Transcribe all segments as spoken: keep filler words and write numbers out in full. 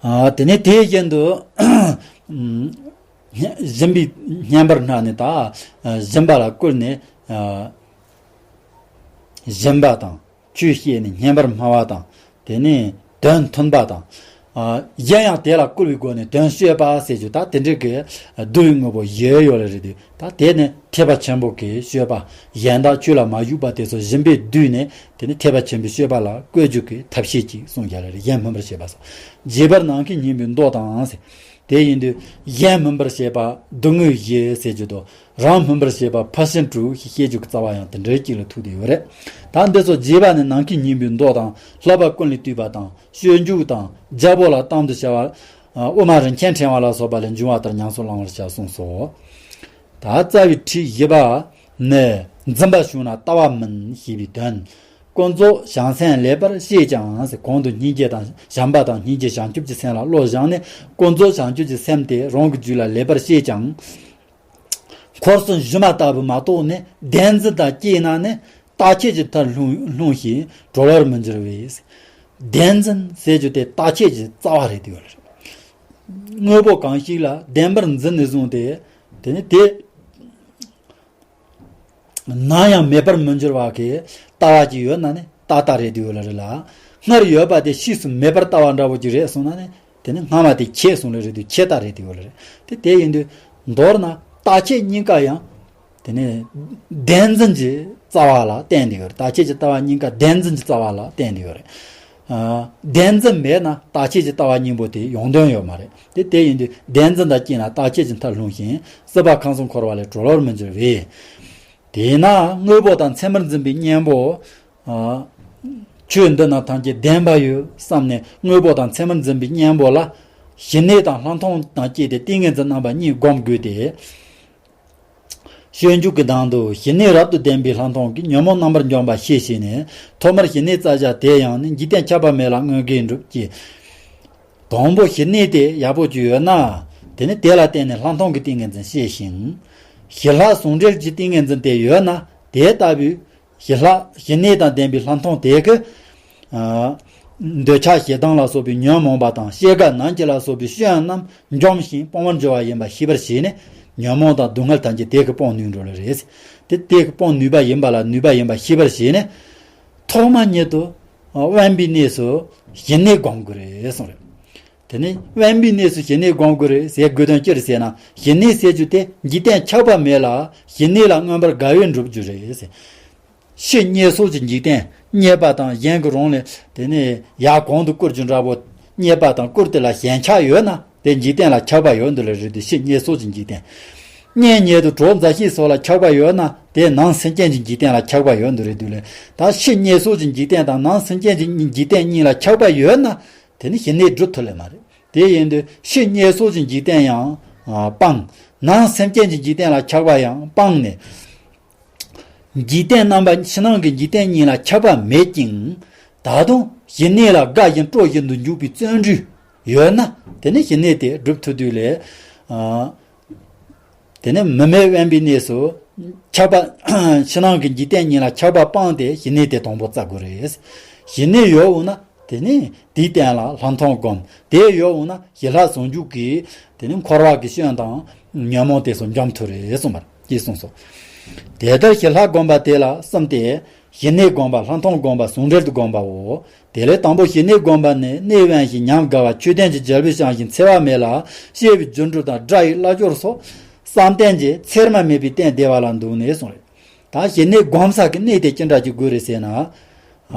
ཨ། དེ་ནས་དེ་བཞིན་དུ་སྦྱིན་པའི་བསྙེན་པར་སྔགས་ནི་ད་སྦྱིན་པ་ལ་བསྐུལ་ནས། ཨ། སྦྱིན་པ་དང་ཆོས་བཤད་ནས་བསྙེན་པར་སྨྲ་བ་དང་། དེ་ནས་དོན་མཐུན་པ་དང་། ཨ། གཞན་ཡང་དེ་ལ་བསྐུལ་བའི་སྒོ་ནས་དོན་སྤྱོད་པ་ཟེར་རྒྱུ་ད་དེ་འདྲའི་གི་བསྡུ་བའི་དངོས་པོ་བཞི་ཡོད་ལ་རེད་དེ། ད་དེ་ནི་ཐེག་པ་ཆེན་པོ་གི་སྤྱོད་པ། གཞན་དག་ཆོས་ལ་མ་ཞུགས་པ་དེ་ཚོ་སྦྱིན་པས་བསྡུས་ནས། དེ་ནི་ཐེག་པ་ཆེན་པོའི་སྤྱོད་པ་ལ་བཀོད་རྒྱུ་གི་ཐབས་ཤེས་ཅིག་གསུངས་བཞག་ལ་རེད། གཞན་སྨིན་པར་བྱེད་པ་སོགས། རྒྱས་པར་ནམ་མཁའི་སྙིང་པོའི་མདོ་དང་ཟེར། དེ་ཡིན་དུས་གཞན་སྨིན་པར་བྱེད་པ་སྡུག་བསྔལ་བཞི་ཟེར་རྒྱུ་དང་། རང་སྨིན་པར་བྱེད་པ་ཕར་ཕྱིན་དྲུག་ཞེས་བཤད་རྒྱུ་གི་རྩ་བ་ཡང་དེ་འདྲའི་གཅིག་ལ་ཐུག་བསྡད་ཡོད་རེད། ད་འདི་ཚོ་རྒྱས་པ་ནི་ནམ་མཁའི་སྙིང་པོའི་མདོ་དང་། བསླབ་པ་ཀུན་ལས་བཏུས་པ་དང་། སྤྱོད་འཇུག་དང་། རྒྱལ་པོ་ལ་གཏམ་དུ་བྱ་བ། དབུ་མ་རིན་ཆེན་ཕྲེང་བ་ལ་སོགས་པ་ལས་འབྱུང་བ་ལྟར་ཉམས་སུ་བླང་བར་བྱ་གསུངས་སོ། ད་རྩ་བའི་ཁྲིད་བཞི་པ་ནི། འཛིན་པ་ཞུགས་ན་ལྟ་བ་མིན་ཞེས་པའི་དོན། ཀུན་རྫོབ་བྱང་སེམས་ལེགས་པར་ཤེས་ཀྱང་ཟེར། གོང་དུ་སྙིང་རྗེ་དང་བྱམས་པ་དང་སྙིང་རྗེ་བྱང་ཆུབ་ཀྱི་སེམས་ལ་བློ་བཞག་ནས། ཀུན་རྫོབ་བྱང་ཆུབ་ཀྱི་སེམས་དེ་རང་གི་རྒྱུད་ལ་ལེགས་པར་ཤེས་ཀྱང་། འཁོར་གསུམ་སྒྱུ་མ་ལྟ་བུ་མ་རྟོགས་ནས་བདེན་འཛིན་དང་སྐྱེས་ན་ནི། རྟག་ཆད་ཀྱི་མཐར་ལྷུང་ལྷུང་ཞིང་གྲོལ་བར་མི་འགྱུར་བས། བདེན་འཛིན་ཟེར་རྒྱུ་དེ་རྟག་ཆད་ཀྱི་རྩ་བ་རེད་དེ་ཡོད་རེད། དངོས་པོ་གང་ཞིག་ལ་བདེན་པར་འཛིན་ནས་བཟུང་སྟེ། དེ་ནི་དེ་ནམ་ཡང་མེད་པར་མི་འགྱུར་བ་གི་ལྟ་བ་ཅིག་ཡོད་ན་ནི་རྟག་ལྟ་རེད་དེ་ཡོད་ལ་རེད་ལ། སྔར་ཡོད་པ་དེ་ཕྱིས་སུ་མེད་པར་ལྟ་བ་འདྲ་བོ་ཅིག་རེད་གསུངས་ན་ནི། དེ་ནི་སྔ་མ་དེ་ཆད་སོང་ལ་རེད་དེ། ཆད་ལྟ་རེད་དེ་ཡོད་ལ་རེད། དེ་དེ་ཡིན་དུས་མདོར་ན་རྟག་ཆད་གཉིས་ཀ་ཡང་། དེ་ནས་བདེན་འཛིན་གྱི་རྩ་བ་ལ་བརྟེན་ཏེ་ཡོད་རེད། རྟག་ཆད་ཀྱི་ལྟ་བ་གཉིས་ཀ་བདེན་འཛིན་གྱི་རྩ་བ་ལ་བརྟེན་ཏེ་ཡོད་རེད། ཨ། བདེན་འཛིན་མེད་ན་རྟག་ཆད་ཀྱི་ལྟ་བ་གཉིས་པོ་དེ་ཡོང་དོན་ཡོད་མ་རེད། དེ་དེ་ཡིན་དུས་བདེན་འཛིན་དང་སྐྱེས་ན་རྟག་ཆད་ཀྱི་མཐར་ལྷུང་ཞིང་། སྲིད་པ་ཁམས་གསུམ་འཁོར་བ་ལས་གྲོལ་བར་མི་འགྱུར་བས། དེས་ན་དངོས་པོ་དང་མཚན་མར་འཛིན་པའི་གཉེན་པོ། ཨ། ཆོས་འདི་རྣམས་ཐམས་ཅད་བདེན་པ་ཡོད་བསམ་ནས་དངོས་པོ་དང་མཚན་མར་འཛིན་པའི་གཉེན་པོ་ལ། ཞི་གནས་དང་ལྷག་མཐོང་དང་བཅས་ཏེ་ཏིང་ངེ་འཛིན་རྣམ་པ་གཉིས་བསྒོམ་དགོས་ཏེ། སྤྱོད་འཇུག་གི་ནང་དུ་ཞི་གནས་རབ་ཏུ་ལྡན་པའི་ལྷག་མཐོང་གིས་ཉོན་མོངས་རྣམ་པར་འཇོམས་པ་ཤེས་བྱས་ནས། ཐོག་མར་ཞི་གནས་བཙལ་བྱ་དེ་ཡང་ནི་འཇིག་རྟེན་ཁྱབ་པ་མེད་ལ་མངོན་དགའི་འགྲུབ་ཀྱི། དང་པོ་ཞི་གནས་དེ་ཡག་པོ་ཅིག་ཡོད་ན། དེ་ནི་དེ་ལ་བརྟེན་ནས་ལྷག་མཐོང་གི་ཏིང་ངེ་འཛིན་ཤེས་ཤིང་། ཞི་ལྷག་ཟུང་འབྲེལ་གྱི་ཏིང་ངེ་འཛིན་དེ་ཡོད་ན། དེ་ལྟ་བུའི་ཞི་ལྷག་ཞི་གནས་དང་ལྡན་པའི་ལྷག་མཐོང་དེ་གིས། ཨ། འདོད་ཆགས་ཞེ་སྡང་ལ་སོགས་པའི་ཉོན་མོངས་པ་དང་ཤེས་དགའ་ནམ་འཆི་ལ་སོགས་པའི་སྐྱོན་རྣམས་འཇོམས་ཤིང་སྤང་བར་འགྱུར་བ་ཡིན་པ་ཤེས་པར་བྱས་ནས། ཉོན་མོངས་དང་སྡུག་བསྔལ་ཐམས་ཅད་དེ་གིས་སྤོང་ནུས་འགྲོ་ལེ་རེད། དེ་དེ་གིས་སྤོང་ནུས་པ་ཡིན་པ་ལ་ནུས་པ་ཡིན་པ་ཤེས་པར་བྱས་ནས། ཐོག་མ་ཉིད་དུ་དབེན་པའི་གནས་སུ་ཞི་གནས་བསྒོམ་དགོས་རེད་གསུངས་རེད། དེ་ནས་དབེན་པའི་གནས་སུ་ཞི་གནས་བསྒོམ་དགོས་རེད་ཟེར་དགོས་དོན་ཅི་རེད་ཟེར་ན། ཞི་གནས་ཟེར་རྒྱུ་དེ་འཇིག་རྟེན་ཁྱབ་པ་མེད་ལ་ཞི་གནས་ལ་མངོན་པར་དགའ་བས་འགྲུབ་རྒྱུ་རེད་ཟེར། ཕྱི་བརྙས་སོགས་ཀྱི་འཇིག་རྟེན་བརྙས་པ་དང་གཞན་གྱི་རང་ལས་དེ་ནས་ཡར་གོང་དུ་བཀུར་རྒྱུ་འདྲ་པོ། བརྙས་པ་དང་བཀུར་དེ་ལ་ཞེན་ཆགས་ཡོད་ན་དེ་འཇིག་རྟེན་ལ་ཁྱབ་པ་ཡོད་འདུག་ལེ་རེད་དེ། ཕྱི་བརྙས་སོགས་ཀྱི་འཇིག་རྟེན། གཉེན་ཉེ་དུ་གྲོགས་མཛའ་བཤེས་སོགས་ལ་ཁྱབ་པ་ཡོད་ན་དེ་ནང་སེམས་ཅན་གྱི་འཇིག་རྟེན་ལ་ཁྱབ་པ་ཡོད་འདུག་རེད་འདུག་ལེ། ད་ཕྱི་བརྙས་སོགས་ཀྱི་འཇིག་རྟེན་དང་ནང་སེམས་ཅན་གྱི་འཇིག་རྟེན་གཉིས་ལ་ཁྱབ་པ་ཡོད་ན། དེ་ནི་ཞི་གནས་སྒྲུབ་ཐུབ་ལེ་མ་རེད། དེ་ཡིན་དུས་ཕྱི་བརྙས་སོགས་ཀྱི་འཇིག་རྟེན་ཡང་སྤང་། ནང་སེམས་ཅན་གྱི་འཇིག་རྟེན་ལ་ཁྱབ་པ་ཡང་སྤངས་ནས། འཇིག་རྟེན་རྣམ་པ་ཕྱི་ནང་གི་འཇིག་རྟེན་གཉིས་ལ་ཁྱབ་པ་མེད་ཅིང་། ད་དུང་ཞི་གནས་ལ་དགའ་ཞིང་སྤྲོ་བཞིན་དུ་འཇུག་པའི་བརྩོན་འགྲུས་ཡོད་ན། དེ་ནི་ཞི་གནས་དེ་སྒྲུབ་ཐུབ་དུས་ལས། ཨ། དེ་ནི་མི་མེད་དབེན་པའི་གནས་སུ་ཁྱབ་པ། ཕྱི་ནང་གི་འཇིག་རྟེན་གཉིས་ལ་ཁྱབ་པ་སྤངས་ཏེ་ཞི་གནས་དེ་དང་པོ་བཙལ་དགོས་རེད། ཞི་གནས་ཡོད་འོང་ན་དེ་ནི་དེའི་སྟེང་ལ་ལྷག་མཐོང་བསྒོམ། དེ་ཡོད་འོང་ན་ཞི་ལྷག་ཟུང་འཇུག་གིས་དེ་ནི་འཁོར་བ་གི་སྐྱོན་དང་ཉོན་མོངས་དེ་ཚོ་འཇོམས་ཐུབ་རེད་གསུངས་པ། ཅེས་གསུངས་སོ། དེ་ལྟར་ཞི་ལྷག་བསྒོམ་པ་དེ་ལ་གསུམ་སྟེ། ཞི་གནས་བསྒོམ་པ། ལྷག་མཐོང་བསྒོམ་པ། ཟུང་འབྲེལ་དུ་བསྒོམ་པའོ། དེ་ལས་དང་པོ་ཞི་གནས་བསྒོམ་པ་ནི་གནས་དབེན་ཞིང་ཉམས་དགའ་བ། ཆོས་ལྡན་གྱི་རྒྱལ་པོས་བསྐྱངས་ཤིང་འཚེ་བ་མེད་ལ། སྐྱེ་བའི་རྒྱུ་འགྲུལ་དང་དགྲ་ཡི་བླ་སྦྱོར་སོགས་བསམ་གཏན་གྱི་ཚེར་མ་མེད་པའི་རྟེན་བདེ་བ་ལ་འདུག་ནས་གསུངས་རེད། ད་ཞི་གནས་བསྒོམ་ས་གི་གནས་དེ་ཅི་འདྲ་ཅིག་དགོས་རེད་ཟེར་ན། ཨ།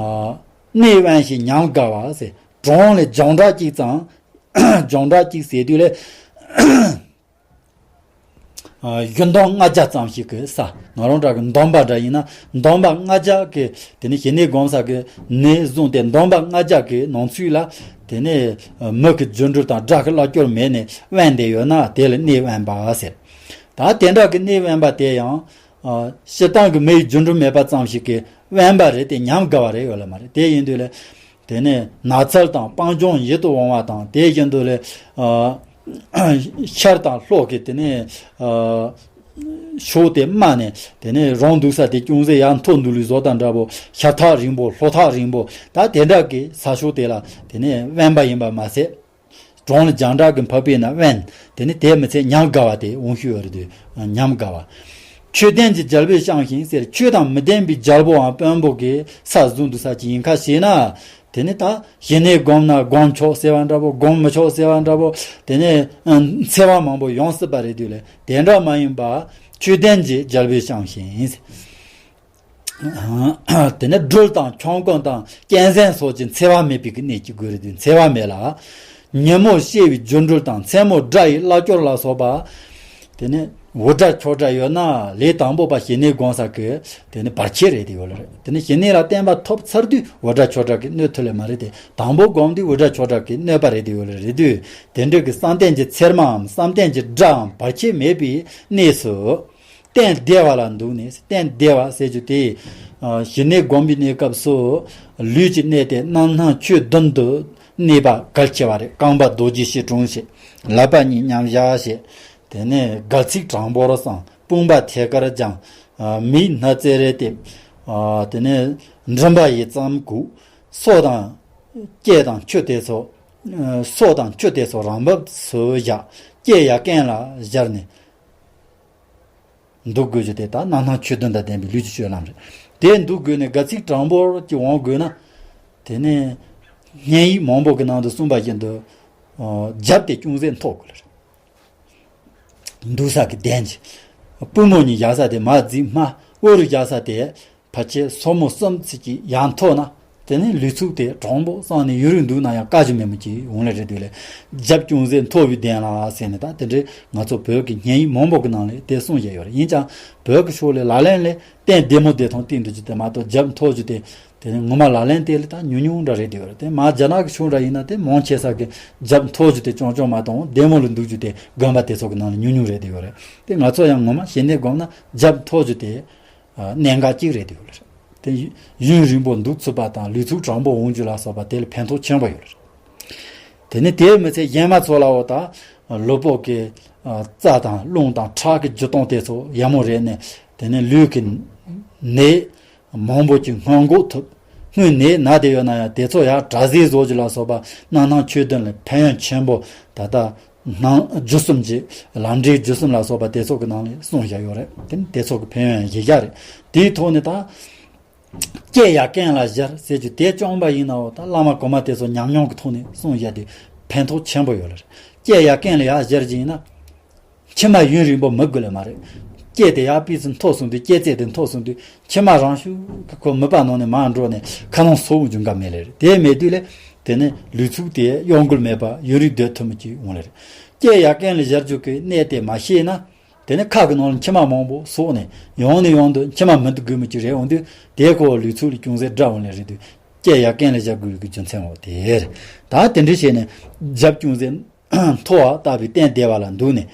གནས་དབེན་ཞིང་ཉམས་དགའ་བ་ཟེར། གྲོང་ལས་རྒྱང་གྲགས་གཅིག་ཙམ། རྒྱང་གྲགས་གཅིག་ཟེར་དུས་ལས། ཨ། གཞུ་འདོམ་ལྔ་བརྒྱ་ཙམ་ཞིག་གི་ས། ང་རང་འདྲ་གི་འདོམ་པ་འདྲ་ཡིན་ན་འདོམ་པ་ལྔ་བརྒྱ་གི་དེ་ནས་ཞི་གནས་བསྒོམ་ས་གི་ནས་བཟུང་སྟེ་འདོམ་པ་ལྔ་བརྒྱ་གི་ནང་ཚུད་ལ། དེ་ནས་མི་གི་རྒྱུ་འགྲུལ་དང་དགྲ་གི་བླ་སྐྱོར་མེད་ནས་དབེན་བསྡད་ཡོད་ན་དེ་ལ་གནས་དབེན་པ་ཟེར། ད་དེ་འདྲ་གི་གནས་དབེན་པ་དེ་ཡང་། ཨ། སྤྱིར་བཏང་གི་མི་ཡི་རྒྱུ་འགྲུལ་མེད་པ་ཙམ་ཞིག་གི་དབེན་པ་རེད་དེ། ཉམས་དགའ་བ་རེད་ཡོད་ལ་མ་རེད། དེ་ཡིན་དུས་ལས། དེ་ནས་ནགས་ཚལ་དང་སྤང་ལྗོངས་ཡིད་དུ་འོང་བ་དང་། དེ་བཞིན་དུ་ལས། ཨ། ཆར་དང་གློག་གི་དེ་ནས། ཨ། ཕྱོགས་དེ་དམའ་ནས་དེ་ནས་རང་འདུག་ས་དེ་ཅུང་ཟད་ཡར་མཐོ་འདུག་ལུས་བཟོ་དང་འདྲ་པོ། ཤ་ཐག་རིང་པོ་ལྷོ་ཐག་རིང་པོ། ད་དེ་འདྲ་གི་ས་ཕྱོགས་དེ་ལ་དེ་ནས་དབེན་པ་ཡིན་པ་མ་ཟད། གྲོང་ལ་རྒྱང་གྲགས་ཀྱི་འཕགས་པའི་ན་དབེན། དེ་ནི་དེ་མི་ཚད་ཉམས་དགའ་བ་དེ་འོང་ཤུལ་བ་རེད་དུས་ཉམས་དགའ་བ། ཆོས་ལྡན་གྱི་རྒྱལ་པོས་བསྐྱངས་ཤིང་ཟེར། ཆོས་དང་མི་ལྡན་པའི་རྒྱལ་པོའམ་དཔོན་པོ་གིས་ས་བཟུང་དུ་ས་ཀྱི་ཡིན་ཁ་ཞེ་ན། དེ་ནི་ད་ཞི་གནས་བསྒོམས་ན་བསྒོམ་ཆོག་ཟེར་བ་འདྲ་པོ། བསྒོམ་མི་ཆོག་ཟེར་བ་འདྲ་པོ། དེ་ནི་འཚེ་བ་མང་པོ་ཡོང་སྲིད་པ་རེད་དུས་ལས། དེ་འདྲ་མ་ཡིན་པ་ཆོས་ལྡན་གྱི་རྒྱལ་པོས་བསྐྱངས་ཤིང་། དེ་ནས་སྦྲུལ་དང་ཁྱོང་སྐོན་དང་གཅན་གཟན་སོགས་ཀྱི་འཚེ་བ་མེད་པའི་གནས་ཀྱི་དགོས་རེད་དུས་འཚེ་བ་མེད་ལ། ཉིན་མོར་གཤེ་བའི་སྒྱུ་འཕྲུལ་དང་མཚན་མོར་དགྲ་ཡི་བླ་སྐྱོར་ལ་སོགས་པ། དེ་ནས་འུར་སྒྲ་ཁྱོག་སྒྲ་ཡོད་ན་ལས་དང་པོ་པ་ཞི་གནས་སྒོམ་ས་གི་དེ་ནས་བར་ཆད་རེད་དེ་ཡོད་ལ་རེད། དེ་ནས་ཞི་གནས་ལ་བརྟན་པ་ཐོབ་ཚར་དུས་འུར་སྒྲ་ཁྱོག་སྒྲ་གི་གནོད་ཐུབ་ལེ་མ་རེད་དེ། དང་པོ་སྒོམ་དུས་འུར་སྒྲ་ཁྱོག་སྒྲ་གི་གནོད་པ་རེད་དེ་ཡོད་ལ་རེད་དུས། དེ་འདྲ་གི་བསམ་གཏན་གྱི་ཚེར་མའམ་བསམ་གཏན་གྱི་སྒྲའམ་བར་ཆད་མེད་པའི་གནས་སུ། སྟན་བདེ་བ་ལ་འདུག་ནས། སྟན་བདེ་བ་ཟེར་རྒྱུ་དེ། ཞི་གནས་སྒོམ་པའི་གནས་སྐབས་སུ། ལུས་ཀྱི་གནས་དེ་རྣམ་སྣང་ཆོས་བདུན་དུ་གནས་པ་གལ་ཆེ་བ་རེད། རྐང་པ་རྡོ་རྗེ་བཞི་དྲུང་བྱེད། ལག་པ་གཉིས་མཉམ་བཞག་བྱེད། དེ་ནས་སྒལ་ཚིགས་དྲང་པོར་བསྲང་། དཔུང་པ་ཐད་ཀར་བརྒྱངས། མིག་སྣ་རྩེ་རེ་གཏིབས། དེ་ནས་མགྲིན་པ་ཡི་ཙམ་གུག། སོ་དང་། སྐེ་དང་མཆུ་དེ་ཚོ། སོ་དང་མཆུ་དེ་ཚོ་རང་བབས་སུ་བཞག། སྐེ་ཡ་རྐན་ལ་སྦྱར་ནས། འདུག་དགོས་རྒྱུ་དེ་དག་རྣམ་སྣང་ཆོས་བདུན་དང་ལྡན་པའི་ལུས་ཀྱི་སྤྱོད་ལམ་རེད། དེ་འདུག་དགོས་ནས་སྒལ་ཚིགས་དྲང་པོར་གྱི་འོང་དགོས་ན། དེ་ནས་བསྙེན་ཡིག་མང་པོ་གི་ནང་དུ་གསུངས་པ་བཞིན་དུ། རྒྱབ་དེ་ཅུང་ཟད་མཐོ་དགོས་ལ་རེད། འདུག་ས་གི་གདན་གྱི། པུས་མོ་གཉིས་བཞག་ས་དེ་མར་རྩིབ་སྨད་དབུ་རུ་བཞག་ས་དེ། ཕལ་ཆེར་སོར་མོ་གསུམ་ཚིགས་ཀྱི་ཡར་མཐོ་ན། དེ་ནས་ལུས་ཚུགས་དེ་དྲང་པོ་བསྲངས་ནས་ཡུན་རིང་འདུག་ན་ཡང་དཀའ་རྒྱུ་མེད་མོད་ཀྱི་འོང་ལེ་རེད་འདུག་ལེ། རྒྱབ་ཅུང་ཟད་མཐོ་བའི་གདན་ལ་ཟེར་ནས་ད་དེ་འདྲའི་ང་ཚོ་བོད་ཀྱི་བསྙེན་ཡིག་མང་པོ་གི་ནང་ལས་དེ་གསུངས་བཞག་ཡོད་རེད། ཡིན་ཀྱང་བོད་ཀྱི་ཕྱོགས་ལས་ལག་ལེན་ལས་སྟན་བདེ་མོ་བདེ་ཐང་བསྟན་འདུག་རྒྱུ་དེ་མ་གཏོགས་རྒྱབ་མཐོ་རྒྱུ་དེ། དེ་ནས་ངོ་མ་ལག་ལེན་དེ་ལས་ད་ཉུང་ཉུང་འདྲ་རེད་འདུག་ཡོད་རེད། དེ་མ་རྒྱ་ནག་གི་ཕྱོགས་འདྲ་ཡིན་ན་དེ་མང་ཆེ་ས་གི་རྒྱབ་མཐོ་རྒྱུ་དེ་ཅུང་ཅུང་མ་གཏོགས་བདེ་མོ་ལ་འདུག་རྒྱུ་དེ་དགོན་པ་དེ་ཚོ་གི་ནང་ལ་ཉུང་ཉུང་རེད་འདུག་ཡོད་རེད། དེ་ང་ཚོ་ཡང་ངོ་མ་ཞི་གནས་སྒོམ་ན་རྒྱབ་མཐོ་རྒྱུ་དེ། གནད་འགག་གཅིག་རེད་འདུག་ལ། དེ་ཡུན་རིང་པོ་འདུག་ཚུགས་པ་དང་ལུས་ཚུགས་དྲང་པོ་འོང་རྒྱུ་ལ་སོགས་པ་དེ་ལ་ཕན་ཐོགས་ཆེན་པོ་ཡོད་རེད། དེ་ནི་དེའི་མི་ཚད་གཞན་མ་ཚོ་ལའོ་ད། ལུས་པོ་གི་རྩ་དང་རླུང་དང་ཁྲག་གི་འཇུ་སྟངས་དེ་ཚོ་ཡག་མོ་རེད་ནས། དེ་ནི་ལུས་ཀྱི་ནད་མང་པོ་ཅིག་སྔོན་འགོག་ཐུབ། སྔོན་ནད་ན་དེ་ཡོད་ན་ཡང་དེ་ཚོ་ཡང་དྲག་ཟས་བཟོ་རྒྱུ་ལ་སོགས་པ་རྣམ་སྣང་ཆོས་བདུན་ལ་ཕན་ཡོན་ཆེན་པོ་ད་ལྟ། སྣང་རྒྱུ་གསུམ་གྱི་ལམ་འབྲས་རྒྱུ་གསུམ་ལ་སོགས་པ་དེ་ཚོ་གི་ནང་ལས་གསུངས་བཞག་ཡོད་རེད། དེ་ནི་དེ་ཚོ་གི་ཕན་ཡོན་གཞི་བཞག་རེད། དེའི་ཐོག་ནས་ད། སྐེ་ཡ་རྐན་ལ་སྦྱར་ཟེར་རྒྱུ་དེ་བཅོམ་པ་ཡིན་ནའོ་ད་བླ་མ་གོང་མ་དེ་ཚོ་ཉམས་མྱོང་གི་ཐོག་ནས་གསུངས་བཞག་དེ་ཕན་ཐོགས་ཆེན་པོ་ཡོད་རེད། སྐེ་ཡ་རྐན་ལ་ཡ་སྦྱར་གྱི་ཡིན་ན། མཆིལ་མ་ཡུན་རིང་པོ་མི་དགོས་ལེ་མ་རེད། སྐེ་དེ་ཡ་སྤུས་ཚད་མཐོ་སོང་དུས་སྐེ་རྩེ་དེ་མཐོ་སོང་དུས་མཆིལ་མ་རང་ཤུགས་ཀྱིས་ཁོ་མིད་པ་ནང་ནས་མར་འགྲོ་ནས་ཁ་ལོང་སོ་བོ་འབྱུང་ག་མེད་ལེ་རེད། དེ་མེད་དུས་ལས་དེ་ནས་ལུས་ཚུགས་དེ་གཡོ་འགུལ་མེད་པ་ཡུན་རིང་སྡོད་ཐུབ་མི་ཅིག་འོང་ལེ་རེད། སྐེ་ཡ་རྐན་ལ་སྦྱར་རྒྱུ་གི་གནད་དེ་མ་ཤེས་ན། དེ་ནས་ཁ་གི་ནང་ལ་མཆིལ་མ་མང་པོ་སོགས་ནས་ཡང་ནས་ཡང་དུ་མཆིལ་མ་མི་འདུག་དགོས་མི་ཅིག་རེད་འོང་དུས་དེ་ཁོ་ལུས་ཚུགས་ལ་ཅུང་ཟད་དགྲ་འོང་ལེ་རེད་དུས་སྐེ་ཡ་རྐན་ལ་སྦྱར་དགོས་ཀྱི་རྒྱུ་མཚན་འོ་དེ་རེད། ད་དེ་འདྲ་བྱས་ནས་རྒྱབ་ཅུང་ཟད་མཐོ་བ་ལྟ་བུའི་སྟན་བདེ་བ་ལ་འདུག་ནས།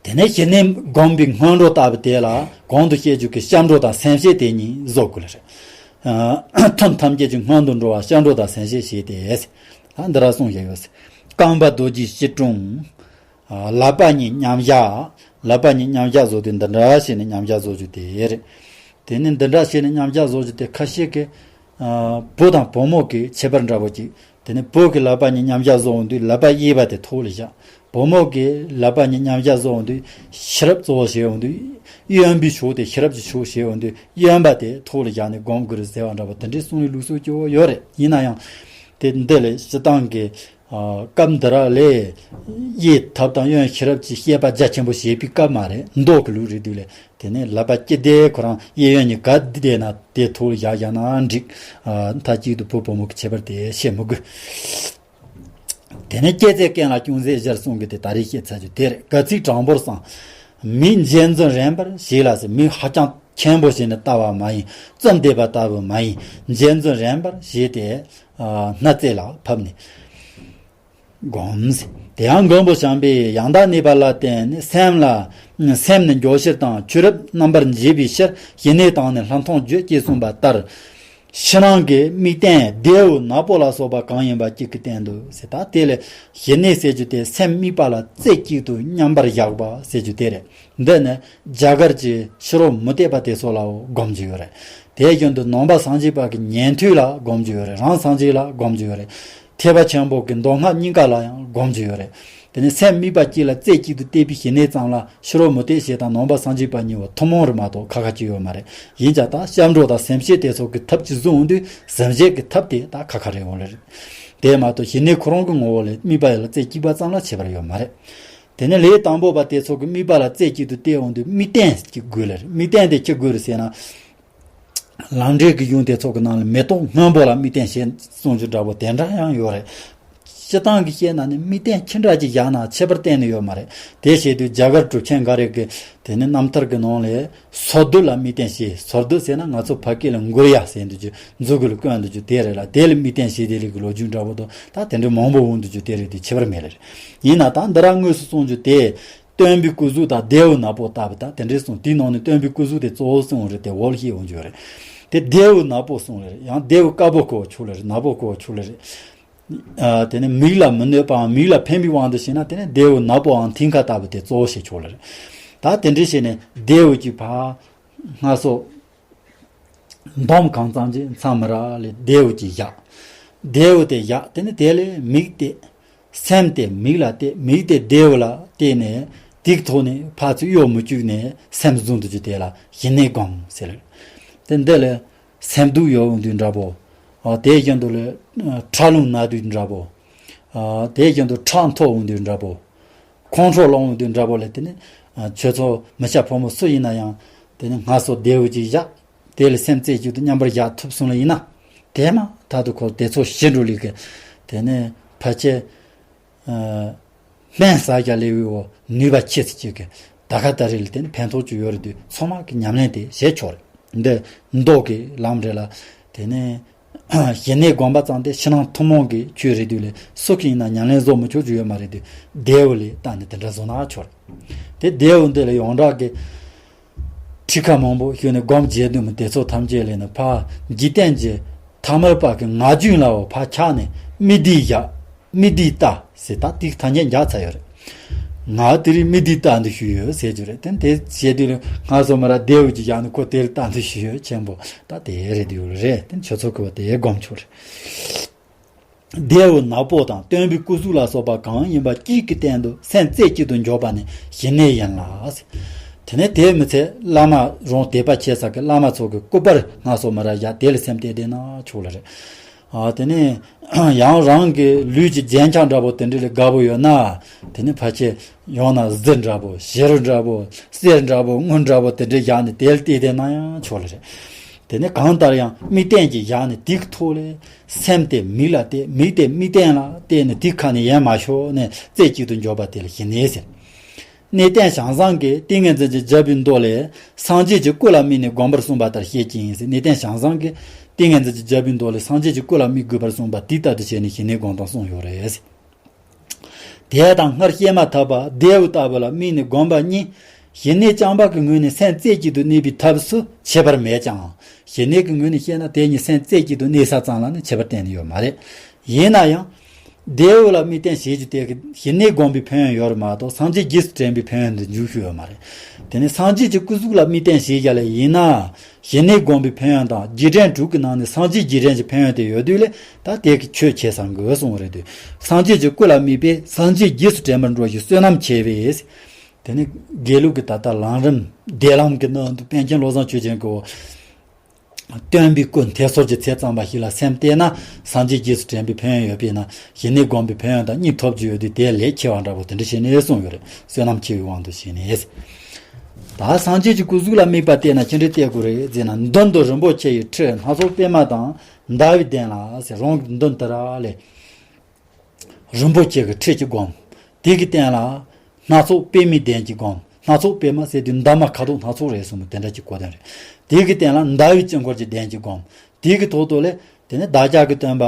དེ་ནས་ཞི་གནས་སྒོམ་པའི་སྔོན་འགྲོ་ལྟ་བུ་དེ་ལ་གོང་དུ་བཤད་རྒྱུ་གི་སྐྱབས་འགྲོ་དང་སེམས་བསྐྱེད་དེ་གཉིས་བཟོ་དགོས་ལེ་རེད། ཐུན་ཐམས་ཅད་ཀྱི་སྔོན་དུ་འགྲོ་བ་སྐྱབས་འགྲོ་དང་སེམས་བསྐྱེད་བྱས་ཏེ། ད་འདི་ར་གསུངས་བཞག་ཡོད། རྐང་པ་རྡོ་རྗེ་བཞི་དྲུང་། ལག་པ་གཉིས་མཉམ་བཞག་ལག་པ་གཉིས་མཉམ་བཞག་བཟོ་དུས་འདི་འདྲ་བྱས་ནས་མཉམ་བཞག་བཟོ་རྒྱུ་དེ་རེད། དེ་ནས་འདི་འདྲ་བྱས་ནས་མཉམ་བཞག་བཟོ་རྒྱུ་དེ་ཁ་ཤས་ཀྱིས། བུ་དང་བུ་མོ་གི་ཁྱད་པར་འདྲ་པོ་ཅིག་དེ་ནས་བུ་གི་ལག་པ་གཉིས་མཉམ་བཞག་བཟོ་འོང་དུས་ལག་པ་གཡས་པ་དེ་ཐོག་ལ་བཞག་བུ་མོ་གི་ལག་པ་གཉིས་མཉམ་བཞག་བཟོ་འོང་དུས་ཤེས་རབ་གཙོ་བོ་བྱས་འོང་དུས་གཡོན་པའི་ཕྱོགས་དེ་ཤེས་རབ་ཀྱི་ཕྱོགས་བྱས་འོང་དུས་གཡོན་པ་དེ་ཐོག་ལ་བཞག་ནས་སྒོམ་དགོས་རེད་ཟེར་བ་འདྲ་པོ་དེ་འདྲའི་གསུང་བའི་ལུགས་སྲོལ་སྐྱོ་བོ་ཡོད་རེད། ཡིན་ན་ཡང་། དེ་འདི་ལས་སྤྱི་བཏང་གི་སྐབས་འདི་ར་ལས་གཡས་ཐབས་དང་གཡོན་ཤེས་རབ་ཀྱི་བཤད་པ་རྒྱ་ཆེན་པོ་བྱེད་པའི་སྐབས་མ་རེད། མདོ་གི་ལུགས་རེད་དུས་ལས་དེ་ནས་ལག་པ་སྤྱི་བདེ་ཁོ་རང་གཡས་གཡོན་གཉིས་ག་བདེ་ན་དེ་ཐོག་ལ་བཞག་བཞག་ན་འགྲིག་མཐའ་གཅིག་ཏུ་བུ་བུ་མོ་གི་ཁྱད་པར་དེ་བཤད་མི་དགོས། དེ་ནས་སྐེ་རྩེ་རྐན་ལ་ཅུང་ཟད་སྦྱར་གསུང་གི་དེ་ད་རེས་བཤད་ཚར་རྒྱུ་དེ་རེད། སྒལ་ཚིགས་དྲང་པོར་བསྲང་། མིག་འབྱེད་འཛིན་རན་པར་བྱས་ལ་ཟེར། མིག་ཧ་ཅང་ཆེན་པོ་བྱས་ནས་ལྟ་བ་མ་ཡིན། བཙུམས་བསྡད་པ་ལྟ་བུ་མ་ཡིན། འབྱེད་འཛིན་རན་པར་བྱས་ཏེ། སྣ་རྩེ་ལ་ཕབ་ནས། སྒོམ། དེ་ཡང་མགོན་པོ་བྱམས་པས་ཡང་དག་གནས་པ་ལ་བརྟེན་ནས་སེམས་ལ། སེམས་ནི་འཇོག་ཕྱིར་དང་ཆོས་རབ་རྣམ་པར་འབྱེད་པའི་ཕྱིར་ཞི་གནས་དང་ནི་ལྷག་མཐོང་བརྗོད་ཅེས་གསུངས་པ་ལྟར། ཕྱི་ནང་གི་དམིགས་རྟེན་བདེའུ་ནག་པོ་ལ་སོགས་པ་གང་ཡིན་པ་གཅིག་གི་སྟེང་དུ་ཟེར། ད་དེ་ལས་ཞི་གནས་ཟེར་རྒྱུ་དེ་སེམས་དམིགས་པ་ལ་རྩེ་གཅིག་ཏུ་མཉམ་པར་བཞག་པ་ཟེར་རྒྱུ་དེ་རེད། འདི་ནི་རྒྱ་གར་གྱི་ཕྱི་རོལ་མུ་སྟེགས་པ་དེ་ཚོ་ལའོ་སྒོམ་རྒྱུ་ཡོད་རེད། དེ་བཞིན་དུ་ནང་པ་སངས་རྒྱས་པ་གི་ཉན་ཐོས་ལ་སྒོམ་རྒྱུ་ཡོད་རེད། རང་སངས་རྒྱས་ལ་སྒོམ་རྒྱུ་ཡོད་རེད། ཐེག་པ་ཆེན་པོ་གི་མདོ་སྔགས་གཉིས་ཀ་ལ་ཡང་སྒོམ་རྒྱུ་ཡོད་རེད། དེ་ནས་སེམས་དམིགས་པ་གཅིག་ལ་རྩེ་གཅིག་ཏུ་གཏད་པའི་ཞི་གནས་ཙམ་ལ་ཕྱི་རོལ་མུ་སྟེགས་ཞེ་སྡང་ནང་པ་སངས་རྒྱས་པ་གཉིས་པོ་ཐུན་མོང་རུ་མ་གཏོགས་ཁ་ཁ་གཅིག་ཡོད་མ་རེད། ཡིན་ཀྱང་ད་སྐྱབས་འགྲོ་དང་སེམས་བསྐྱེད་དེ་ཚོ་གི་ཐབས་ཀྱིས་བཟུང་དུས་སེམས་བསྐྱེད་ཀྱི་ཐབས་དེ་ད་ཁ་ཁ་རེད་འོང་ལེ་རེད། དེ་མ་གཏོགས་ཞི་གནས་ཁོ་རང་གི་ངོ་བོ་ལས་དམིགས་པ་ལ་རྩེ་གཅིག་པ་ཙམ་ལ་ཁྱད་པར་ཡོད་མ་རེད། དེ་ནས་ལས་དང་པོ་པ་དེ་ཚོ་གི་དམིགས་པ་ལ་རྩེ་གཅིག་ཏུ་གཏད་འོང་དུས་དམིགས་རྟེན་གཅིག་དགོས་ལེ་རེད། དམིགས་རྟེན་དེ་ཅི་དགོས་རེད་ཟེར་ན། ལམ་འབྲས་ཀྱི་གཞུང་དེ་ཚོ་གི་ནང་ལ་མེ་ཏོག་སྔོན་པོ་ལ་དམིགས་རྟེན་བྱེད་གསུང་རྒྱུ་འདྲ་པོ་དེ་འདྲ་ཡང་ཡོད་རེད། སྤྱིར་བཏང་གི་བཤད་ན་ནི་དམིགས་རྟེན་ཅི་འདྲ་ཅིག་བཞག་ན་ཁྱད་པར་གཏན་ནས་ཡོད་མ་རེད། དེ་བྱེད་དུས་རྒྱ་གར་གྲུབ་ཆེན་འགའ་རེ་གི་དེ་ནི་རྣམ་ཐར་གྱི་ནང་ལས་སོར་སྡུད་ལ་དམིགས་རྟེན་བྱེད། སོར་སྡུད་ཟེར་ན་ང་ཚོ་ཕ་སྐད་ལ་མགུར་ཡ་ཟེར་འདུག་རྒྱུ་མཛུབ་གུ་ལ་བསྐོན་འདུག་རྒྱུ་དེ་རེད་ལ། དེ་ལ་དམིགས་རྟེན་བྱེད་དེ་ལས་ཀྱི་ལོ་རྒྱུས་འདྲ་པོ་དང་ད་དེ་འདྲ་མང་པོ་འོང་འདུག་རྒྱུ་དེ་རེད། དེ་ཁྱད་པར་མེད་ལེ་རེད། ཡིན་ན་ད་འདི་ར་དངོས་སུ་གསུང་རྒྱུ་དེ། སྟོན་པའི་སྐུ་གཟུགས་དང་རྡེའུ་ནག་པོ་ལྟ་བུ་དང་དེ་འདྲའི་གསུངས། དེའི་ནང་ནས་སྟོན་པའི་སྐུ་གཟུགས་དེ་གཙོ་བོ་གསུངས་རེད། དེ་འོལ་ཤེས་འོང་རྒྱུ་རེད། དེ་རྡེའུ་ནག་པོ་གསུངས་རེད། ཡང་རྡེའུ་དཀར་པོ་ཁོ་ཆུ་ལེ་རེད། ནག་པོ་ཁོ་ཆུ་ལེ་རེད། ཨ། དེ་ནས་མིག་ལ་མི་གནོད་པའམ་མིག་ལ་ཕན་པའི་དབང་དུ་བྱས་ན་དེ་ནས་རྡེའུ་ནག་པོའམ་མཐིང་ཁ་ལྟ་བུ་དེ་གཙོ་བོ་བྱེད་ཆོག་ལེ་རེད། ད་དེ་འདྲའི་བྱས་ནས་རྡེའུ་གི་ཕར་སྔ་སོ། འདོམ་གང་ཙམ་གྱིས་མཚམས་མི་ར་ལས་རྡེའུ་གྱིས་བཞག་རྡེའུ་དེ་བཞག་དེ་ནི་དེ་ལས་མིག་གཏད། སེམས་དེ་མིག་ལ་གཏད། མིག་དེ་རྡེའུ་ལ་གཏད་ནས་དེའི་ཐོག་ནས་ཕར་ཚུར་གཡོ་མི་བཅུག་ནས་སེམས་བཟུང་དུ་བཅུག་དེ་ལ་ཞི་གནས་སྒོམ་ཟེར། དེ་འདི་ལས་སེམས་སྡུག་ཡོང་དུས་འདྲ་པོ། ཨ། དེ་བཞིན་དུ་ལས་ཁྲག་རླུང་ན་དུས་འདྲ་པོ། ཨ། དེ་བཞིན་དུ་ཁྲག་མཐོ་འོང་དུས་འདྲ་པོ། ཁོང་ཁྲོ་ལངས་འོང་དུས་འདྲ་པོ་ལས་དེ་ནི། ཨ། ཁྱོད་ཚོ་མི་སྐྱ་ཕོ་མོ་སུ་ཡིན་ན་ཡང་། དེ་ནི་སྔ་སོ་རྡེའུ་གཅིག་བཞག་དེ་ལས་སེམས་རྩེ་གཅིག་ཏུ་མཉམ་པར་བཞག་ཐུབ་སོང་ལ་ཡིན་ན། དེ་མ་ཐག་ཏུ་ཁོ་དེ་ཚོ་ཞི་འགྲོ་ལས་ཀྱི། དེ་ནི་ཕལ་ཆེར། ཨ། སྨན་ཟ་རྒྱ་ལས་འོས་པའི་ནུས་པ་ཆེ་ཙམ་ཅིག་གི་ད་ག་ད་རེས་ལ་དེ་ནི་ཕན་ཐོགས་ཅིག་ཡོད་རེད་དུས་ཚང་མ་གི་ཉམས་ལེན་དེ་བྱེད་ཆོག་རེད། འདི་མདོ་གི་ལམ་རེད་ལ། དེ་ནི་ཞི་གནས་སྒོམ་པ་ཙམ་དེ་ཕྱི་ནང་ཐུན་མོང་གི་ཆོས་རེད་དུས་ལས་སུ་གི་ཡིན་ན་ཉམས་ལེན་བཟོ་མི་ཆོག་རྒྱུ་ཡོད་མ་རེད་དུས་རྡེའུ་ལས་བལྟས་ནས་དེ་འདྲ་བཟོ་ན་ཆོག་རེད། དེ་རྡེའུ་འདི་ལ་ཡོངས་གྲགས་ཀྱི་ཁྲིད་ཁ་མང་པོ་ཞུས་ནས་སྒོམ་རྒྱས་བསྡུས་མི་དེ་ཚོ་ཐམས་ཅད་ལས་ནི་ཕར་འཇིག་རྟེན་གྱི་ཐ་མལ་པ་གི་ང་རྒྱུད་ལའོ་ཕར་ཆགས་ནས་མིག་འདི་བཞག་མིག་འདི་ལྟ་ཟེར། ད་ཏིག་ཐ་སྙད་འཇགས་ཚར་ཡོད་རེད། ང་དེ་རིང་མིག་འདི་ལྟ་འདི་ཞུས་ཡོད་ཟེར་རྒྱུ་རེད། དེ་དེ་བྱས་དུས་ལ་སྔ་སོ་མ་ར་རྡེའུ་གཅིག་བཞག་ནས་ཁོ་དེར་ལྟ་འདི་ཞུས་ཡོད་ཆེན་པོ་ད་དེ་རེད་དུས་རེད། དེ་ཁྱོད་ཚོ་གི་བ་དེ་སྒོམ་ཆོག་རེད། རྡེའུ་ནག་པོ་དང་སྟོན་པའི་སྐུ་གཟུགས་ལ་སོགས་པ་གང་ཡིན་པ་གཅིག་གི་སྟེང་དུ་སེམས་རྩེ་གཅིག་ཏུ་འཇོག་པ་ནི་ཞི་གནས་ཡིན་ལ། དེ་ནས་དེའི་མི་ཚད་བླ་མ་རང་དད་པ་ཆེ་ས་གི་བླ་མ་ཚོ་གི་སྐུ་པར་སྔ་སོ་མ་ར་བཞག་དེ་ལ་སེམས་གཏད་བསྡད་ན་ཆོག་ལ་རེད། ཨ། དེ་ནས་ཡང་རང་གི་ལུས་ཀྱི་རྒྱན་ཆ་འདྲ་པོ་དེ་འདྲ་ལས་དགའ་པོ་ཡོད་ན། དེ་ནས་ཕལ་ཆེར་ཡང་ན་གཟི་འདྲ་པོ་བྱུ་རུ་འདྲ་པོ་གསེར་འདྲ་པོ་དངུལ་འདྲ་པོ་དེ་འདྲ་བཞག་ནས་དེ་ལ་གཏད་བསྡད་ན་ཡང་ཆོག་ལ་རེད། དེ་ནས་གང་ལྟར་ཡང་དམིགས་རྟེན་གྱི་བཞག་ནས་དེའི་ཐོག་ལས་སེམས་དེ་མིག་ལ་གཏད། མིག་དེ་དམིགས་རྟེན་ལ་གཏད་ནས་དེའི་ཁ་ནས་ཡལ་མ་ཤོར་ནས་རྩེ་གཅིག་ཏུ་འཇོག་པ་དེ་ལ་ཞི་གནས་ཟེར། གནས་བརྟན་བྱང་བཟང་གིས་ཏིང་ངེ་འཛིན་གྱི་རྒྱལ་པོའི་མདོ་ལས། སངས་རྒྱས་ཀྱི་སྐུ་ལ་དམིགས་ནས་སྒོམ་པར་གསུངས་པ་ལྟར་བཤད་ཀྱི་ཡིན་ཟེར། གནས་བརྟན་བྱང་བཟང་གིས་ཏིང་ངེ་འཛིན་གྱི་རྒྱལ་པོའི་མདོ་ལས་སངས་རྒྱས་ཀྱི་སྐུ་ལ་དམིགས་དགོས་པར་གསུངས་པ་དེ་ལྟར་དུ་བྱས་ནས་ཞི་གནས་སྒོམ་སྟངས་གསུངས་ཡོད་རེད། དེ་དང་སྔར་བཤད་མ་ཐག་པ་རྡེའུ་ལྟ་བུ་ལ་དམིགས་ནས་སྒོམ་པ་གཉིས། ཞི་གནས་རྐྱང་པ་གི་ངོས་ནས་སེམས་རྩེ་གཅིག་ཏུ་གནས་པའི་ཐབས་སུ་ཁྱད་པར་མེད་ཀྱང་། ཞི་གནས་ཀྱི་ངོས་ནས་བཤད་ན་དེ་གཉིས་སེམས་རྩེ་གཅིག་ཏུ་གནས་ས་ཙམ་ལ་ནི་ཁྱད་པར་གཏན་ནས་ཡོད་མ་རེད། ཡིན་ན་ཡང་། རྡེའུ་ལ་དམིགས་རྟེན་བྱེད་རྒྱུ་དེ་གི་ཞི་གནས་སྒོམ་པའི་ཕན་ཡོན་ཡོད་རེད་མ་གཏོགས་སངས་རྒྱས་རྗེས་སུ་དྲན་པའི་ཕན་ཡོན་དུ་འཇུག་རྒྱུ་ཡོད་མ་རེད། དེ་ནས་སངས་རྒྱས་ཀྱི་སྐུ་གཟུགས་ལ་དམིགས་རྟེན་བྱེད་རྒྱུ་ལ་ཡིན་ན། ཞི་གནས་སྒོམ་པའི་ཕན་ཡོན་དང་རྗེས་དྲན་དྲུག་གི་ནང་ནས་སངས་རྒྱས་རྗེས་དྲན་གྱི་ཕན་ཡོན་དེ་ཡོད་དུས་ལས་ད་དེ་གི་ཆོས་ཁྱད་བསད་དགོས་གསུངས་པ་རེད་དུས། སངས་རྒྱས་ཀྱི་སྐུ་ལ་དམིགས་པས་སངས་རྒྱས་རྗེས་སུ་དྲན་པར་འགྲོ་ཞིང་བསོད་ནམས་ཆེ་བས། དེ་ནི་དགེ་ལུགས་ཀྱི་ད་ལྟ་ལམ་རིམ་བདེ་ལམ་གྱི་ནང་དུ་པཎ་ཆེན་བློ་བཟང་ཆོས་རྒྱན་གྱིས། སྟོན་པའི་སྐུ་མཐའི་ཟུར་གྱི་ཚད་ཙམ་པ་ཞིག་ལ་སེམས་གཏད་ན་སངས་རྒྱས་རྗེས་སུ་དྲན་པའི་ཕན་ཡོན་ཡོད་པས་ན་ཞི་གནས་སྒོམ་པའི་ཕན་ཡོན་དང་གཉིས་ཐོབ་རྒྱུ་ཡོད་དུས་དེ་ལས་ཆེ་བ་འདྲ་པོ་དེ་འདྲ་བྱས་ནས་གསུངས་ཡོད་རེད། བསོད་ནམས་ཆེ་བའི་དབང་དུ་བྱས་ནས། ད་སངས་རྒྱས་ཀྱི་སྐུ་གཟུགས་ལ་དམིགས་པ་གཏད་ན་ཅི་འདྲའི་གཏད་དགོས་རེད་ཟེར་ན། མདུན་དུ་རིན་པོ་ཆེ་ཡི་ཁྲི་སྣ་ཚོགས་པད་མ་དང་ཟླ་བའི་གདན་ལ་ཟེར། རང་གི་མདུན་དེ་ར་ལས། རིན་པོ་ཆེ་གི་ཁྲི་གཅིག་བསྒོམ། དེ་གི་སྟེང་ལ་སྣ་ཚོགས་པད་མའི་གདན་གཅིག་བསྒོམ། སྣ་ཚོགས་པད་མ་ཟེར་དུས་འདབ་མ་ཁ་དོག་སྣ་ཚོགས་རེད་གསུངས་པ་དེ་འདྲ་གཅིག་གོ་དོན་རེད། དེ་གི་སྟེང་ལ་ཟླ་བའི་དཀྱིལ་འཁོར་གྱི་གདན་གཅིག་བསྒོམ། དེ་གི་ཐོག་ཏུ་ལས་དེ་ནས་བདག་ཅག་གི་སྟོན་པ་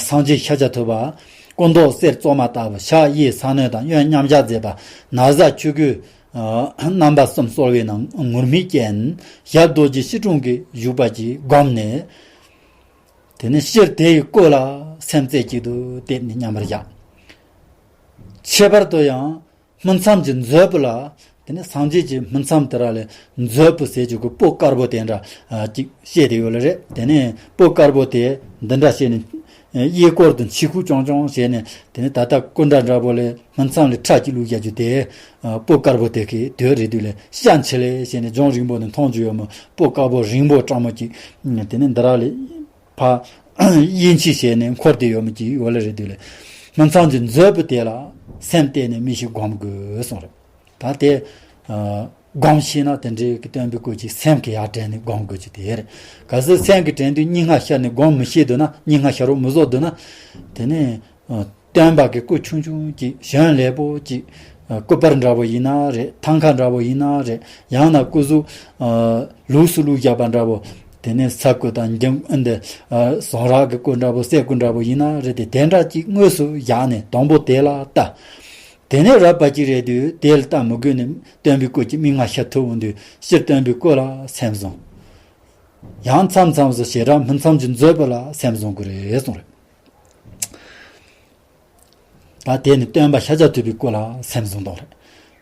སངས་རྒྱས་ཤཱཀྱ་ཐུབ་པ། སྐུ་མདོག་གསེར་བཙོ་མ་ལྟ་བུ། ཕྱག་གཡས་ས་གནོན་དང་གཡོན་མཉམ་བཞག་མཛད་པ། ན་བཟའ་ཆོས་གོས་རྣམ་པ་གསུམ་གསོལ་བའི་ནང་ངུར་སྨྲིག་ཅན། ཞབས་རྡོ་རྗེ་ཕྱི་དྲུང་གི་བཞུགས་པ་གཅིག་བསྒོམ་ནས། དེ་ནས་སྤྱིར་དེ་ཡི་སྐུ་ལ་སེམས་རྩེ་གཅིག་ཏུ་གཏད་ནས་མཉམ་པར་བཞག་ཁྱད་པར་དུ་ཡང་སྨིན་མཚམས་ཀྱི་མཛོད་སྤུ་ལ། དེ་ནས་སངས་རྒྱས་ཀྱི་སྨིན་མཚམས་དེ་ར་ལས་མཛོད་སྤུ་ཟེར་རྒྱུ་གི་སྤུ་དཀར་པོ་དེ་འདྲ་ཅིག་བཤད་དེ་ཡོད་ལ་རེད། དེ་ནས་སྤུ་དཀར་པོ་དེ་འདི་འདྲ་བཤད་ནས་ གཡས་སྐོར་དུ་མཆེ་ཁུ་ཅུང་ཅུང་བྱས་ནས། དེ་ནས་ད་ལྟ་སྐུ་འདྲ་འདྲ་པོ་ལས་སྨིན་མཚམས་ལས་ཁྲ་གཅིག་བླུགས་བཞག་རྒྱུ་དེ། སྤུ་དཀར་པོ་དེ་གི་དོད་རེད་དུས་ལས་ཤ་མཆེ་ལེ་བྱས་ནས་ལྗོངས་རིང་པོ་ནས་མཐོང་རྒྱུ་ཡོད་མོད། སྤུ་དཀར་པོ་རིང་པོ་སྤྲང་མོ་གཅིག་དེ་ནས་འདི་ར་ལས་ཕ་གཡས་འཁྱིལ་བྱས་ནས་འཁོར་ཏེ་ཡོད་མོ་གཅིག་ཡོད་ལེ་རེད་དུས་ལས། སྨིན་མཚམས་ཀྱི་མཛོད་སྤུ་དེ་ལ་སེམས་གཏད་ནས་མི་ཞིག་སྒོམ་དགོས་གསུངས་རེད། ད་དེ་སྒོམ་ཤེས་ན་དེ་འདྲའི་གི་སྟོན་པའི་སྐུ་གཅིག་སེམས་ཀྱི་ཡར་དྲན་ནས་སྒོམ་དགོས་ཀྱི་དེ་རེད། གལ་སྲིད་སེམས་ཀྱི་དྲན་དུས་སྙིང་ཁ་ཤར་ནས་སྒོམ་མི་ཤེས་འདུག་ན། སྙིང་ཁ་ཤར་རོགས་མི་བཟོ་འདུག་ན། དེ་ནས་སྟོན་པ་གི་སྐུ་ཆུང་ཆུང་གཅིག་གཞོན་ལེགས་པོ་གཅིག་སྐུ་པར་འདྲ་པོ་ཡིན་ན་རེད། ཐང་ཀ་འདྲ་པོ་ཡིན་ན་རེད། ཡང་ན་སྐུ་གཟུགས་ལུགས་སུ་བླུགས་བཞག་པ་འདྲ་པོ། དེ་ནས་ས་སྐུ་དང་འགྱིམ་འདི་ཟངས་རག་གི་སྐུ་འདྲ་པོ། སེ་སྐུ་འདྲ་པོ་ཡིན་ན་རེད། དེ་དེ་འདྲ་གཅིག་དངོས་སུ་བཞག་ནས་དང་པོ་དེ་ལ་ལྟ། དེ་ནས་རབ་བ་ཅིག་རེད་དུས་དེ་ལ་ལྟ་མི་དགོས་ནས་སྟོན་པའི་སྐུ་གཅིག་མིག་སྔ་ཤར་ཐུབ་འོང་དུས་སྤྱིར་སྟོན་པའི་སྐུ་ལ་སེམས་བཟུང་། ཡང་མཚམས་མཚམས་སུ་ཞེ་དྲག་སྨིན་མཚམས་ཀྱི་མཛོད་སྤུ་ལ་སེམས་བཟུང་དགོས་རེད་གསུངས་རེད། ད་དེ་ནི་སྟོན་པ་ཤཱཀྱ་ཐུབ་པའི་སྐུ་ལ་སེམས་བཟུང་དང་རེད།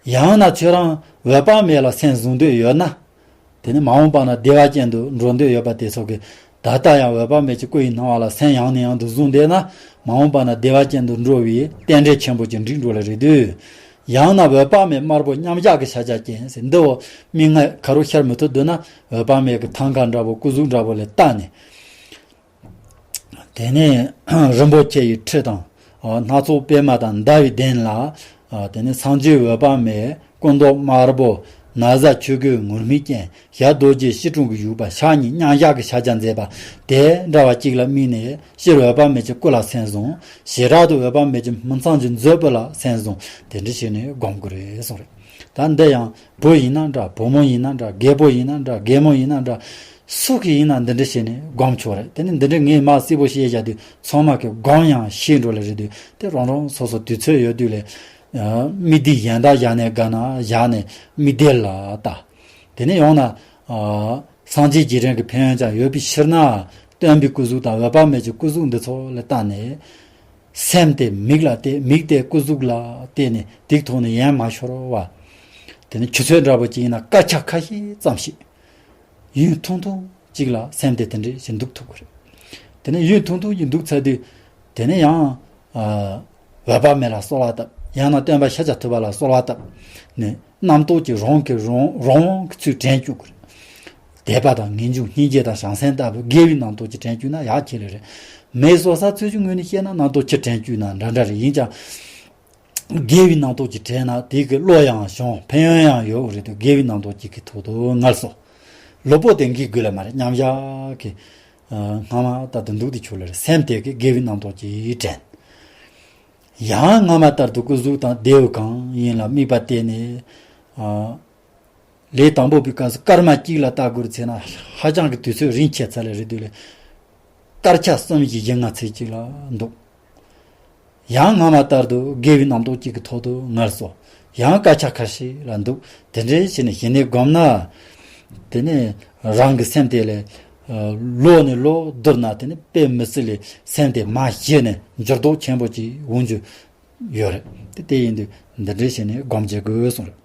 ཡང་ན་ཁྱོད་རང་འོད་དཔག་མེད་ལ་སེམས་བཟུང་འདོད་ཡོད་ན། དེ་ནི་མ་འོངས་པ་ན་བདེ་བ་ཅན་དུ་འགྲོ་འདོད་ཡོད་པ་དེ་ཚོ་གིས་ད་ལྟ་ཡང་འོད་དཔག་མེད་ཀྱི་སྐུ་ཡི་སྣང་བ་ལ་སེམས་ཡང་ནས་ཡང་དུ་བཟུང་བསྡད་ན། མ་འོངས་པ་ན་བདེ་བ་ཅན་དུ་འགྲོ་བའི་རྟེན་འབྲེལ་ཆེན་པོ་ཅིག་འགྲིག་འགྲོ་ལེ་རེད་དུས། ཡང་ན་འོད་དཔག་མེད་དམར་པོ་མཉམ་བཞག་གི་ཤཱཀྱ་ཅན་ཟེར། འདི་འོ་མིག་སྔ་ཁ་རུ་ཤར་མི་ཐུབ་འདུག་ན། འོད་དཔག་མེད་ཀྱི་ཐང་ཀ་འདྲ་པོ་སྐུ་གཟུགས་འདྲ་པོ་ལ་ལྟ་ནས། དེ་ནས་རིན་པོ་ཆེ་ཡི་ཁྲི་དང་། སྣ་ཚོགས་པད་མ་དང་ཟླ་བའི་གདན་ལ། དེ་ནས་སངས་རྒྱས་འོད་དཔག་མེད་སྐུ་མདོག་དམར་པོ། ན་བཟའ་ཆོས་གོས་ངུར་སྨྲིག་ཅན། ཞྭ་རྡོ་རྗེ་སྐྱིལ་ཀྲུང་གིས་བཞུགས་པ་ཕྱག་གཉིས་མཉམ་བཞག་གི་ཤཱཀྱ་མཛད་པ་དེ་འདྲ་བ་གཅིག་ལ་དམིགས་ནས། སྤྱིར་འོད་དཔག་མེད་ཀྱི་སྐུ་ལ་སེམས་བཟུང་། ཞེ་དྲག་ཏུ་འོད་དཔག་མེད་ཀྱི་སྨིན་མཚམས་ཀྱི་མཛོད་སྤུ་ལ་སེམས་བཟུང་། དེ་འདྲ་བྱས་ནས་སྒོམ་དགོས་རེད་གསུངས་རེད། ད་འདི་ཡང་བུ་ཡིན་ན་འདྲ། བུ་མོ་ཡིན་ན་འདྲ། རྒད་པོ་ཡིན་ན་འདྲ། རྒན་མོ་ཡིན་ན་འདྲ། སུ་གིས་ཡིན་ན་འདི་འདྲ་བྱས་ནས་སྒོམ་ཆོག་རེད། དེ་ནི་འདི་འདྲ་ངས་མ་གསལ་པོ་བཤད་བཞག་དུས་ཚང་མ་གིས་སྒོམ་ཡང་ཤེས་འགྲོ་ལེ་རེད་དུས། དེ་རང་རང་སོ་སོ་དུས་ཚོད་ཡོད་དུས་ལས། ཨ། མིག་ལྡན་གཞན་དག་བཞག་ནས་དགའ་ན་བཞག་ནས་མིག་ལྡན་ལ་ལྟ། དེ་ནས་ཡང་ན། ཨ། སངས་རྒྱས་རྗེས་དྲན་གྱི་ཕན་ཡོན་ཀྱང་ཡོད་པའི་ཕྱིར་ན། སྟོན་པའི་སྐུ་གཟུགས་དང་འོད་དཔག་མེད་ཀྱི་སྐུ་གཟུགས་འདི་ཚོ་ལ་ལྟ་ནས། སེམས་དེ་མིག་ལ་གཏད། མིག་དེ་སྐུ་གཟུགས་ལ་གཏད་ནས་དེའི་ཐོག་ནས་ཡལ་མ་ཤོར་བ། དེ་ནས་ཆུ་ཚོད་འདྲ་པོ་ཅིག་ཡིན་ན་སྐར་ཆ་ཁ་ཤས་ཙམ་ཞིག་ཡུན་ཐུང་ཐུང་ཅིག་ལ་སེམས་དེ་དེ་འདྲ་ཞིག་འདུག་ཐུབ་ཀྱི་རེད། དེ་ནས་ཡུན་ཐུང་ཐུང་ཞིག་འདུག་ཚར་དུས། དེ་ནས་ཡང་། ཨ། འོད་དཔག་མེད་ལ་གསོལ་བ་བཏབ། ཡང་ན་སྟོན་པ་ཤཱཀྱ་ཐུབ་པ་ལ་གསོལ་བ་བཏབ་ནས། རྣམ་རྟོག་གི་རང་གི་རང་རང་དབང་གི་ཚུལ་དྲན་བཅུག་དགོས་རེད། དད་པ་དང་ངེས་འབྱུང་སྙིང་རྗེ་དང་བྱང་སེམས་ལྟ་བུ་དགེ་བའི་རྣམ་རྟོག་གིས་དྲན་བཅུག་ན་ཡག་ཆེ་ལེ་རེད། མི་སོ་སོ་ཚོས་ཀྱི་ངོས་ནས་བཤད་ན་རྣམ་རྟོག་གིས་དྲན་བཅུག་ན་འདྲ་འདྲ་རེད། ཡིན་ཀྱང་དགེ་བའི་རྣམ་རྟོག་གིས་དྲན་ན་དེ་གི་བློ་ཡང་ཞན། ཕན་ཡོན་ཡང་ཡོད་རེད་དུས། དགེ་བའི་རྣམ་རྟོག་གཅིག་གི་ཐོག་ཏུ་ངལ་གསོ། ལུས་པོ་དེ་འགུལ་དགོས་ལེ་མ་རེད། མཉམ་བཞག་གི། ཨ། སྔ་མ་ལྟར་དུ་འདུག་སྟེ་ཆོག་ལེ་རེད། སེམས་དེ་གི་དགེ་བའི་རྣམ་རྟོག་གིས་དྲན། ཡང་སྔ་མ་ལྟར་དུ་སྐུ་གཟུགས་དང་ལྡེའུ་གང་ཡིན་ལ་དམིགས་པ་གཏད་ནས། ཨ། ལས་དང་པོ་པའི་སྐབས་སུ་སྐར་མ་གཅིག་ལ་ལྟ་དགོས་ཚེ་ན་ཧ་ཅང་གི་དུས་ཚོད་རིང་ཆེ་ཚར་ལེ་རེད་དུས་ལས། སྐར་ཆ་གསུམ་བཞི་བཞི་ལྔ་ཚེ་གཅིག་ལ་འདུག། ཡང་སྔ་མ་ལྟར་དུ་དགེ་བའི་རྣམ་རྟོག་གཅིག་གི་ཐོག་ཏུ་ངལ་གསོ། ཡང་སྐར་ཆ་ཁ་ཤས་ལ་འདུག། དེ་འདྲའི་བྱས་ནས་ཞི་གནས་བསྒོམས་ན། དེ་ནས་རང་གི་སེམས་དེ་ལས། ཨ། ལོག་ནས་ལོག་བསྡུར་ན་དེ་ནི་དཔེ་མི་སྲིད་ལས་སེམས་དེ་མར་ཞི་ནས་འགྱུར་ལྡོག་ཆེན་པོ་ཅིག་འོང་རྒྱུ་ཡོད་རེད། དེ་དེ་ཡིན་དུས་འདི་འདྲའི་བྱས་ནས་སྒོམ་བྱེད་དགོས་གསུངས་རེད།